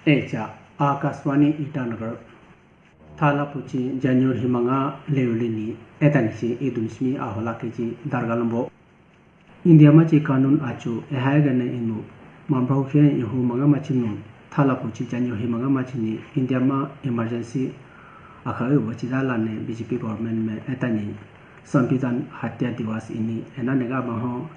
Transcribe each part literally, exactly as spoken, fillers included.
Echa Akashvani Itanagar. Thala puchi January himanga leulini etani si idun simi ahola keji dargalombo. India machi kanun achu ehaigane inu mambrahukhe ihu manga machinu thala puchi January himanga machini India ma emergency akha ubo chidala ne B J P government me etani Samvidhan Hatya Diwas ini enanega maho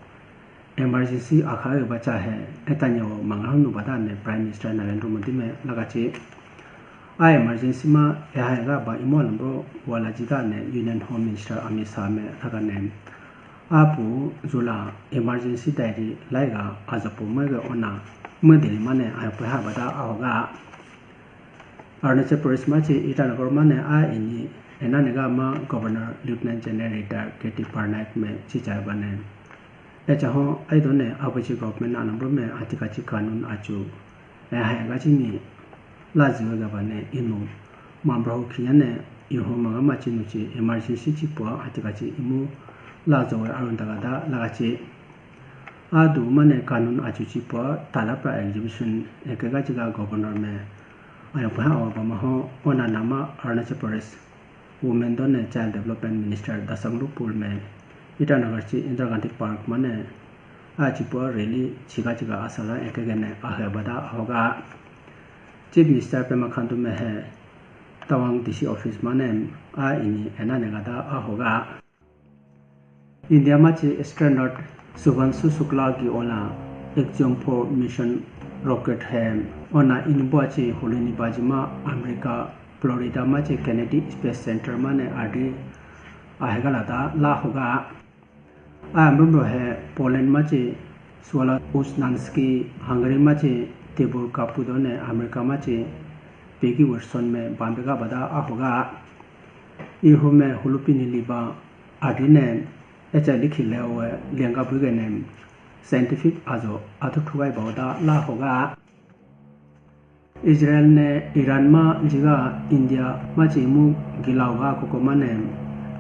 emergency akha uba chahe etani o manga hunu bada ne Prime Minister Narendra Modi me lagachi. A emergency ma ehaga ba imo lambro wala jida ne Union Home Minister Amit Shah me laga ne. Apu zula emergency diary laiga azapu mege ona medili mane ayope ha bada ahoga. Arunachal Pradesh machi Itanagar mane a ini enanega ma Governor Lieutenant General Retired K T Parnaik me chichai bane. Echaho aidone abuchi government anambo me atikachi kanun achu. Ehai gachi ni lajiwe gabane inu mambrahu khiyane ihu manga machi nuchi emergency chi pua atikachi imu lajowe arun daga da lagachi. Adu mane kanun achu chi pua talapra exhibition eke gachi ga governor me. Ayo pha awa bama ho ona nama Arunachal Pradesh Women done Child Development Minister Dasanglu Pul me Itanagar chi Indira Gandhi Park mane a chipua rally chiga chiga asala ekegene ahebada ahoga. Chief Minister Pema Khandu me he Tawang D C office mane a ini enane gada ahoga. India machi astronaut Shubhanshu Shukla ki ona Axiom four mission rocket he ona inubua chi hulini bajima America Florida machi Kennedy Space Center mane adi ahegala da la hoga. Aya mrumro he Poland machi Swallow Uznanski, Hungary machi Tibor Kapu done America machi Peggy Wilson me bambe ga bada ahoga. Ihu me hulupi ni liba adi ne echa likhi le we lenga buge ne scientific ajo atu thugai bauda la hoga. Israel ne Iran ma jiga India machi imu gilauga koko mane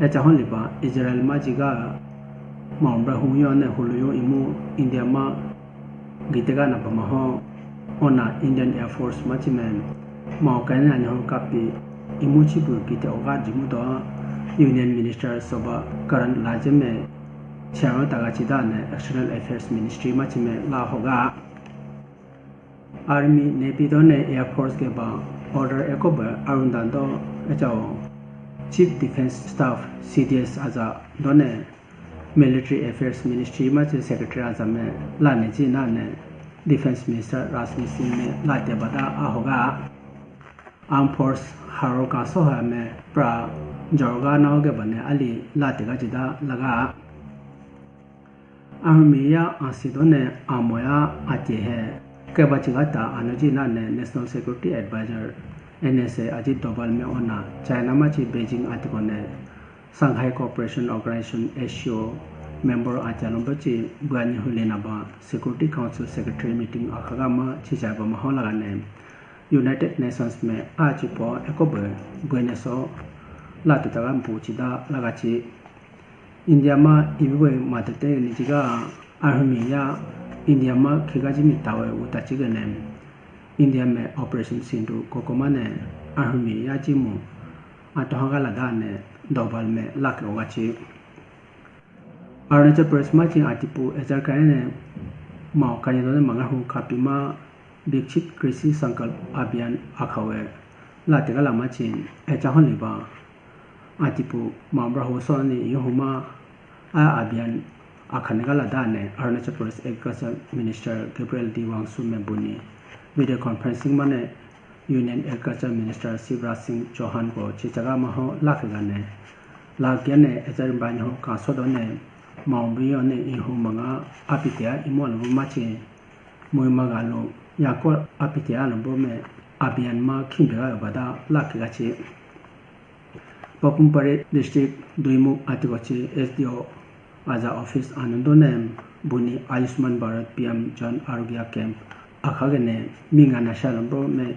echa hon liba Israel ma jiga maombra huyo ne huluyo imu India ma gitega na bama ho ona Indian Air Force machi me mao kanya ni ho kapi imu chibu gite oga jimu do Union Minister Shobha Karandlaje me chairman taga chida ne External Affairs Ministry machi me la hoga. Army, Navy done Air Force ke ba order eko ba arun dan do echao Chief Defense Staff, C D S aja done Military Affairs Ministry machi Secretary aja me la ne ji na ne Defense Minister Rajnath Singh me la te bada ahoga. Armed Force haro ka soha me pra jorga na oge bane ali la te ga jida laga. Army ya ansi done amoya ati he keba chiga ta anuji na ne National Security Advisor, N S A Ajit Doval me ona China machi Beijing atiko ne Shanghai Cooperation Organization, S C O, member acha lombo chi bwani hule na ba Security Council Secretary meeting akhaga ma chichai ba mahola ga ne United Nations me a chi po eko bwe bwene so la tu taga mpu chi da laga chi. India ma ibi bwe ma te te ni chiga army ya India ma khiga ji mi tawe uta chiga ne India me Operation Sindoor koko mane army ya ji mu ato haga la da ne Doval me lak oga chi. Arunachal Pradesh ma chi atipu ejar kane ne mao kane done manga hu kapi ma Viksit Krishi Sankalp Abhiyan akhawe la tega lama chi echa hon liba atipu mambra ho so ni yuhuma a abhiyan akhane gala da ne Arunachal Pradesh Agriculture Minister Gabriel D Wangchuk me buni video conferencing mane Union Agriculture Minister Shivraj Singh Chauhan ko chichaga maho lakhe gane. Lagya ne echarimba nyo kaso do ne maumbi yo ne ihu manga apitia imo albu machi muima galu yako apitia albu me abhiyan ma khimbe ga bada lakhe gachi. Papum Pare District Doimukh atikochi S D O aja office anundo ne buni Ayushman Bharat P M Jan Arogya Camp akhagene minga nasha lombo me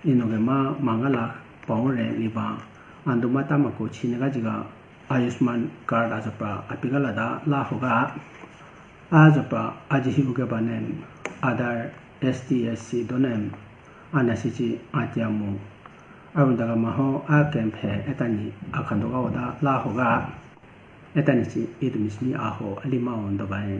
inoge ma mangala paure liba anduma tamako chiniga jiga Ayushman card ajapra apigala da la hoga. Ajapra aji hi uge banen Aadhaar S T S C donen Ana si chi atiyamu. Aru daga maho a kemphe etani akhandu ga oda la hoga. Etani chi idumi simi aho alima ondo bai.